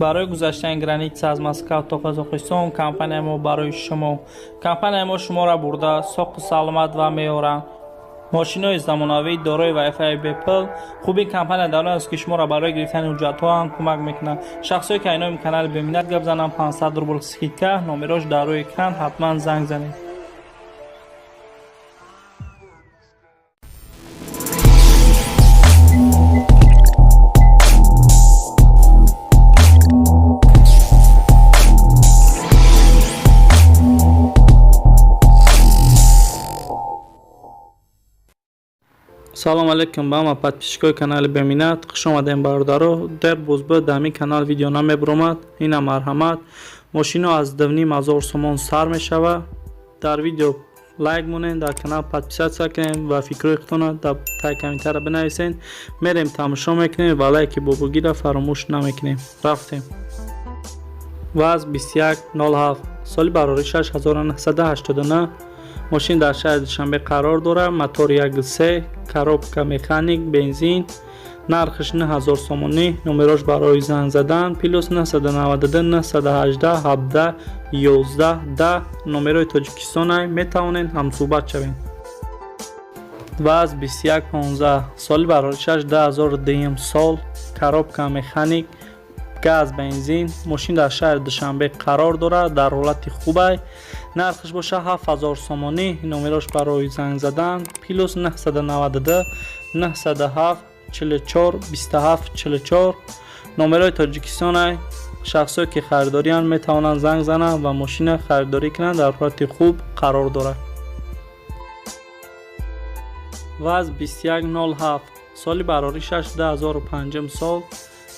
Барои гузаштани граница аз Москва то Қазоқистон компания мо барои шумо. Компания мо шуморо бурда соқу саломат ва меоранд. Мошинои замонавӣ дорои Wi-Fi бепул. Хуби компания дар он аст, ки шуморо барои гирифтани ҳуҷҷатҳо ҳам кӯмак мекунад. Шахсое ки айноми канали Беминат гап зананд, 500 рубл скидка, номерош дар рӯи экран, ҳатман занг занед. Салом алейкум ба ҳама подписчикои канали Беминат. Хуш омадем, бародаро. Дер боз буд, дар ҳамин канал видео намебуромад. Ина марҳамат. Мошино аз 2,5 ҳазор сомон сар мешава. Дар видео лайк монед, дар канал подписаться кунед ва фикрҳои худтонро дар таи комментария бинависед. Мерем, тамошо мекунем ва лайки бобогиро фаромӯш намекунем. Рафтем. ВАЗ 2107, соли барори 6989. Мошин дар шаҳри Душанбе қарор дорад. Мотор 1.3, коробка механик, бензин. Нархаш 9000 сомонӣ. Номерош барои занг задан плюс 992 918 17 11 10. Номерои Тоҷикистонай, метавонед ҳамсӯҳбат шавед. ВАЗ 2115, соли бароришаш 2002 сол, коробка механик, газ, бензин. Мошин дар шаҳри Душанбе қарор дорад, дар ҳолати хубай. Нархаш боша 7000 сомонӣ. Номерош барои занг задан плюс 992 907 44 27 44. Номерои Тоҷикистонай. Шахсое ки харидорианд, метавонанд занг зананд ва мошина харидорӣ кунанд, дар ҳолати хуб қарор дорад. ВАЗ 2107, соли бароришаш 2005 сол,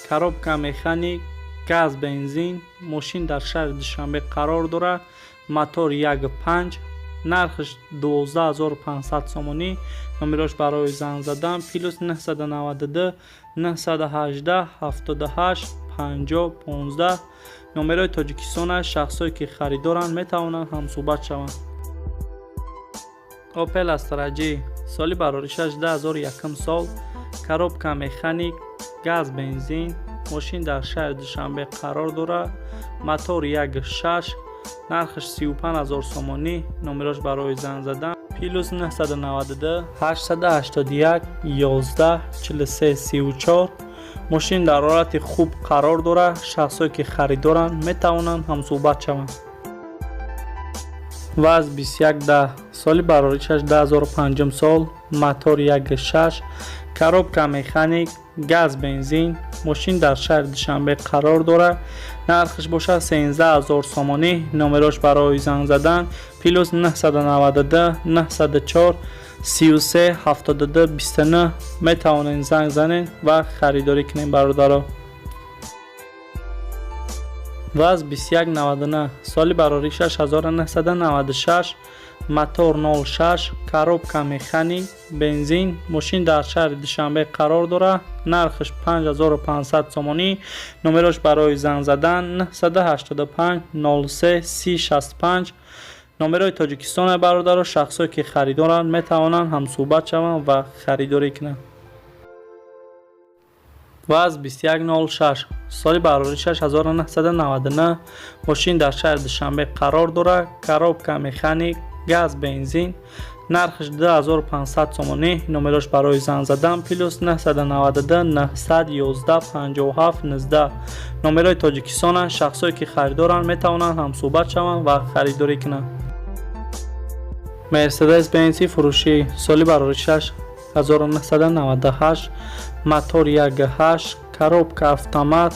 коробка механик, газ, бензин. Мошин дар шаҳри Душанбе қарор дорад. Мотор 1.5, нархаш 12500 сомонӣ. Номерош барои занг задан плюс 992 918 78 50 15. Номерои Тоҷикистон. Шахсое ки харидоранд, метавонанд ҳамсӯҳбат шаванд. Opel Astra J, соли бароришаш 2001 сол, коробка механик, газ, бензин. Мошин дар шаҳри Душанбе қарор дорад. Мотор 1.6, нархаш 35000 сомонӣ. Номерош барои занг задан плюс 992 881 11 43 34. Мошин дар ҳолати хуб қарор дорад. Шахсое ки харидоранд, метавонанд ҳамсӯҳбат шаванд. ВАЗ 2110, соли бароришаш 2005 сол, мотор 1.6, коробка механик, газ, бензин. Мошин дар шаҳри Душанбе қарор дорад. Нархаш бошад 13000 сомонӣ. Номерош барои занг задан плюс 992 904 33 72 29. Метавонед занг занед ва харидорӣ кунед, бародаро. ВАЗ 2199, соли бароришаш 1996, мотор 06, коробка механик, бензин. Мошин дар шаҳри Душанбе қарор дорад. Нархаш 5500 сомонӣ. Номерош барои занг задан 985 03 30 65. Номерои Тоҷикистон, бародаро. Шахсое ки харидоранд, метавонанд ҳамсӯҳбат шаванд ва харидорӣ кунанд. ВАЗ 2106, соли бароришаш 1999. Мошин дар шаҳри Душанбе қарор дорад. Коробка механик, газ, бензин. Нархаш 2500 сомонӣ. Номерош барои занг задан плюс 992 911 57 19. Номерои Тоҷикистон. Шахсое ки харидоранд, метавонанд ҳамсӯҳбат шаванд ва харидорӣ кунанд. Мерседес Бензи фурӯшӣ, соли бароришаш 1998, мотор 1.8, коробка автомат,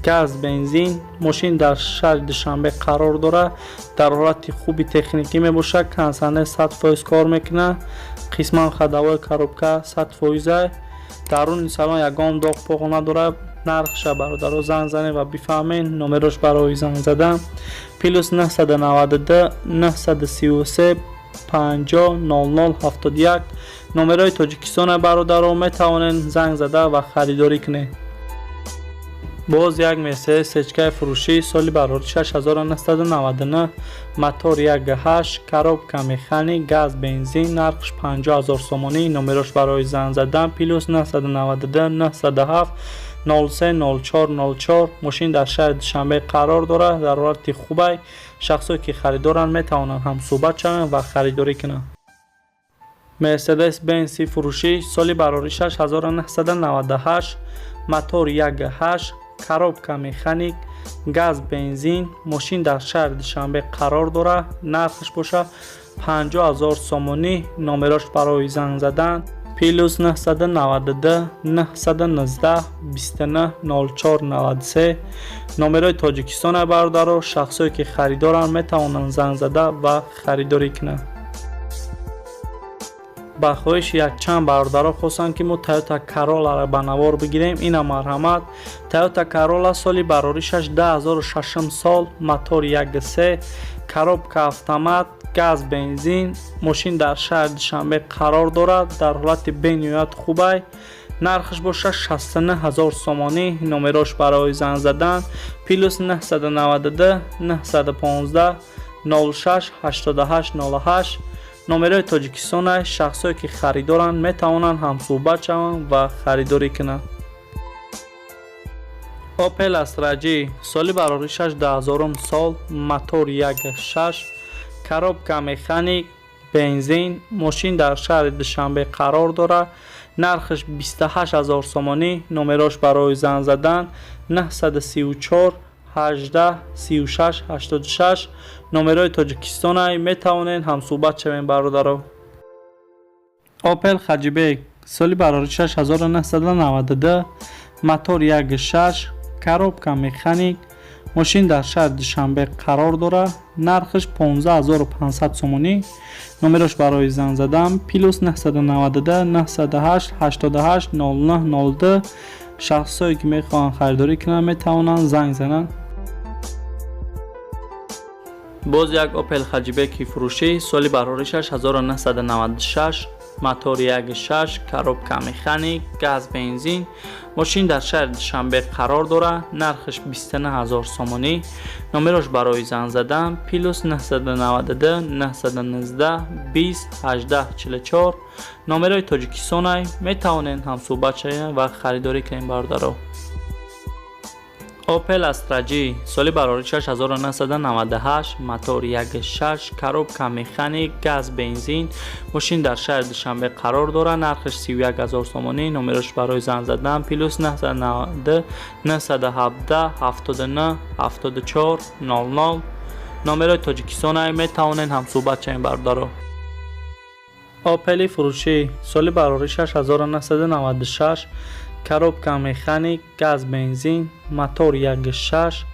газ, бензин. Мошин дар шаҳри Душанбе қарор дорад, дар ҳолати хуби техникӣ мебошад. Кондитсионер 100% кор мекунад, қисман ходовой коробка 100%. Даруни салон ягон доғ поғ надорад. Нархша, бародаро, занг занед ва бифаҳмед. Номерош барои занг задан плюс 992 933 50 00 71. Номерои Тоҷикистон, бародаро, метавонед занг зада ва харидорӣ кунед. Боз як Мерседес сечкаи фурӯшӣ, соли бароришаш 1999, мотор 1.8, коробка механик, газ, бензин. Нархш 50 000 сомонӣ. Номерош барои занг задан плюс 992 907 03 04 04. Мошин дар шаҳри Душанбе қарор дорад, дар ҳолати хубай. Шахсое ки харидоранд, метавонанд ҳамсӯҳбат шаванд ва харидорӣ кунанд. Мерседес Бенси фурӯшӣ, соли бароришаш 1998, мотор 1.8, коробка механик, газ бензин. Мошин дар шаҳри Душанбе қарор дорад, нархаш бошад 50 0 сомонӣ. Номерош барои занг задан плюс 992 919 29 04 93, номерои Тоҷикистона, бародаро. Шахсое ки харидоранд, метавонанд занг зада ва харидорӣ кунанд. Ба хоҳиши якчанд бародаро хостанд, ки мо Тойота Кароларо ба навор бигирем. Ина, марҳамат, Тойота Карола, соли бароришаш 2006 сол, мотор 1.3, коробка автомат, газ бензин. Мошин дар шаҳри Душанбе қарор дорад, дар ҳолати бениҳоят хубай. Нархаш бошад 69 ҳазор сомонӣ. Номерош барои занг задан плюс 992 915 06 88 08, номерои Тоҷикистона. Шахсое ки харидоранд, метавонанд ҳамсӯҳбат шаванд ва харидорӣ кунанд. Опел Астра Ҷи, соли бароришаш 2000 сол, мотор 1.6, коробка механик, бензин. Мошин дар шаҳри Душанбе қарор дорад, нархаш 28 ҳазор сомонӣ. Номерош барои занг задан 934 18 36 86, номерои Тоҷикистона. Метавонед ҳамсӯҳбат шавем, бародаро. Опел Хэтчбек, соли бароришаш 1992, мотор 1.6, коробка механик. Мошин дар шаҳри Душанбе қарор дорад, нархаш 15 500 сомонӣ. Номерош барои занг задан плюс 992 908 88 09 02. Шахсое ки мехоҳанд харидорӣ кунанд, метавонанд занг зананд. Боз як Опел Хэтчбеки фурӯшӣ, соли бароришаш 1996, мотор 1.6, коробка механик, газ бензин. Мошин дар шаҳри Душанбе қарор дорад, нархаш 29 ҳазор сомонӣ. Номерош барои занг задан плюс 992 919 20 18 44, номерои Тоҷикистонай. Метавонед ҳамсӯҳбат шавед ва харидорӣ кунед, бародаро. Опел Астра Ҷи, соли бароришаш 1998, мотор 1.6, коробка механик, газ бензин. Мошин дар шаҳри Душанбе қарор дорад, нархаш 31 ҳазор сомонӣ. Номерош барои занг задан плюс 992 917 79 74 00, номерои Тоҷикистона. Метавонед ҳамсӯҳбат шавед, бародаро. Опели фурӯшӣ, соли бароришаш 1996, коробка механик, газ бензин, мотор 1.6.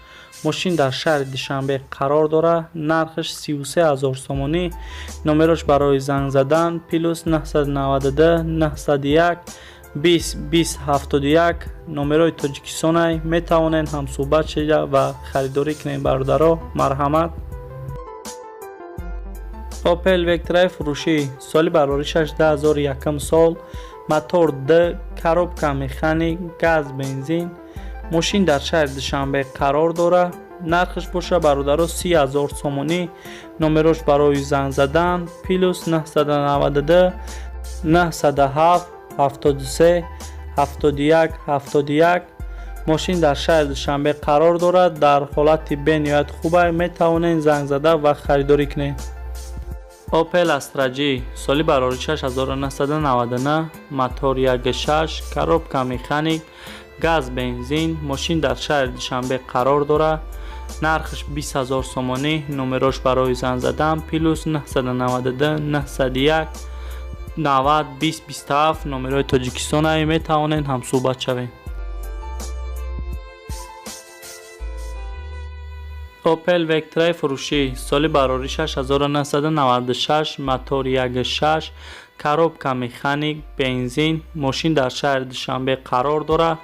Мошин дар шаҳри Душанбе қарор дорад, нархаш 33 ҳазор сомонӣ. Номерош барои занг задан плюс 992 901 20 20 71, номерои Тоҷикистонай. Метавонед ҳамсӯҳбат шуда ва харидорӣ кунед, бародаро, марҳамат. Опел Вектраи фурӯшӣ, соли бароришаш 2001 сол, мотор д, коробка механик, газ бензин. Мошин дар шаҳри Душанбе қарор дорад, нархаш боша, бародаро, 30 ҳазор сомонӣ. Номерош барои занг задан плюс 992 907 73 71 71. Мошин дар шаҳри Душанбе қарор дорад, дар ҳолати бениҳоят хубай. Метавонед занг зада ва харидорӣ кунед. Опел Астра Ҷи, соли бароришаш 1999, мотор 1.6, коробка механик, газ бензин. Мошин дар шаҳри Душанбе қарор дорад, нархаш 20 ҳазор сомонӣ. Номерош барои занг задан плюс 992 901 90 20 27, номерои Тоҷикистона. Метавонед ҳамсӯҳбат шавед. Опел Вектраи фурӯшӣ, соли бароришаш 1996, мотор 1.6, коробка механик, бензин. Мошин дар шаҳри Душанбе қарор дорад,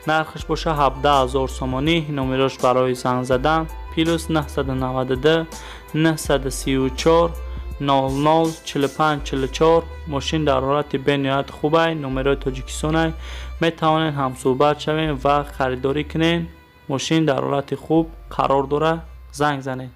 нархаш бошад 17 ҳазор сомонӣ. Номерош барои занг задан плюс 992 934 00 45 44. Мошин дар ҳолати бениҳоят хубай, номерои Тоҷикистонай. Метавонед ҳамсӯҳбат шавед ва харидорӣ кунед. Мошин дар ҳолати хуб қарор дорад, занг занед.